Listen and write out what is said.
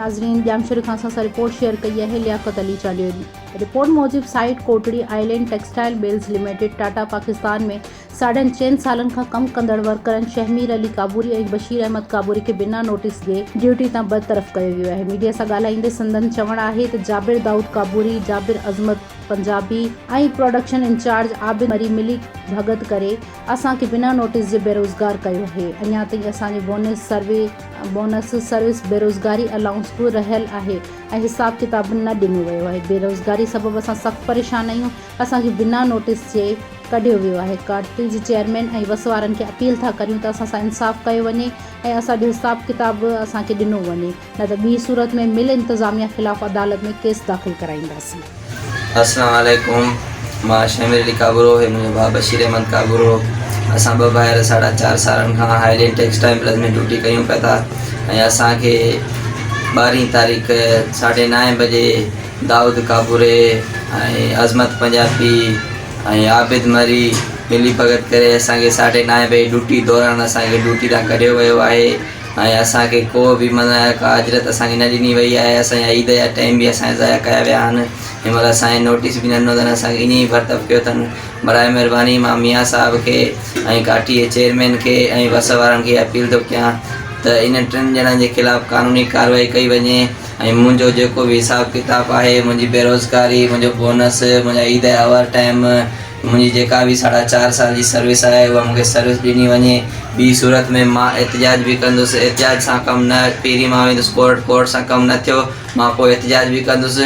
ناظرين ڄامشوري کان اسان سان رپورٽ شيئر ڪئي آهي لياقت علي چانڊيو رپورٽ موجب site Kotri island textile mills limited Thatta Pakistan ۾ ساڍن چئن سالن کان ڪم ڪندڙ ورڪرن شهمير علي ڪابوري ۽ بشير احمد ڪابوري کي بنا نوٽيس جي ڊيوٽي تان برطرف ڪيو ويو آهي. ميڊيا سان ڳالهائيندي سندن چوڻ آهي ته جابر دائود ڪابوري، جابر عظمت پنجابي ۽ پروڊڪشن انچارج عابد مري ملي ڀڳت ڪري اسان کي بنا نوٽيس جي بيروزگار ڪيو آهي اڃا تائين اسان جو بونس سروي بونس سروس بيروزگاري الائونس به رهيل آهي ۽ حساب ڪتاب به نه ڏنو ويو آهي بيروزگاري سبب اسان سخت پريشان آهيون اسان کي بنا نوٽيس جي ڪڍيو ويو آهي، ڪاٽي جي چيئرمين ۽ وس وارن کي اپيل ٿا ڪريون ته اسان سان انصاف ڪيو وڃي ۽ اسان جو حساب ڪتاب به اسان کي ڏنو وڃي نه ته ٻي صورت ۾ مل انتظاميا خلاف عدالت ۾ ڪيس داخل ڪرائينداسين. السلام عليڪم مان شهمير علي ڪابورو هي منهنجو ڀاء بشير احمد ڪابورو اسان ٻه ڀائر ساڍا چار سالن کان هائلينڊ ٽيڪسٽائل ملز ۾ ڊيوٽي ڪيون پيا ٿا ۽ اسان کي ٻارهين تاريخ ساڍي نائين بجي دائود ڪابوري ۽ عظمت پنجابي ۽ عابد مري ملي ڀڳت ڪري اسان کي ساڍي نائين بجي ڊيوٽي دوران اسان کي ڊيوٽي تان ڪڍيو ويو آهي ۽ اسان کي ڪو به معنيٰ ڪا اجرت اسان کي نه ڏني وئي آهي اسان جا عيد جا ٽائيم به اسان جا ضايع ڪيا ويا آهن هن مهل اسان کي نوٽيس به نه ڏنو اٿن اسان کي ائين ئي برطرف ڪيو اٿن برائي مهرباني مان ميان صاحب کي ۽ ڪاٺي جي چيئرمين کي ۽ وس وارن کي اپيل ٿو ڪيان ته انهن ٽن ڄڻن جي خلاف قانوني ڪارروائي ڪئي وڃي ۽ منهنجو جيڪو به حساب ڪتاب آهي، منهنجي بيروزگاري، منهنجو بونس، منهنجا عيد جا اوور ٽائيم، منهنجي جيڪا به ساڍا چار سال جي سروس آهي اها مون کي سروس ڏني وڃي، ٻي صورت ۾ مان احتجاج به ڪندس، احتجاج سان ڪم نه، پهرين مان ويندس ڪورٽ، ڪورٽ سان ڪم نه ٿيو مان پوء احتجاج به ڪندس.